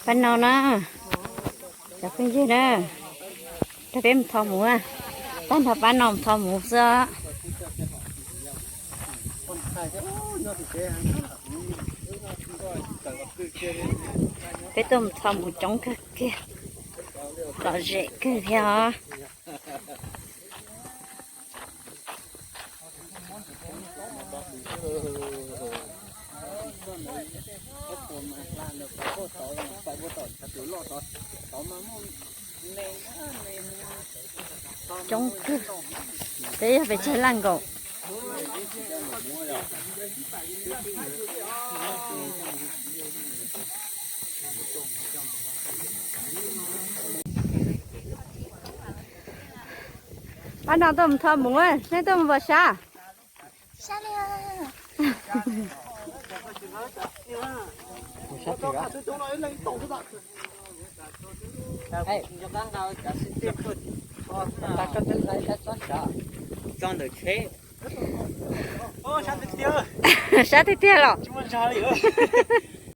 Pab no na, cov phooj ywg na, rau peb mus tho mus, tag nrho pab no mus tho mus xwb. Peb tuaj mus tho mus coob kawg kiag, lom zem kawg thiab os. Coob kawg, peb yog pes tsawg leej nkaus. Pab no tuaj mus tho mus, nej tuaj mus npog sab? Tso ntawm tsheb. Sab tiag tiag los?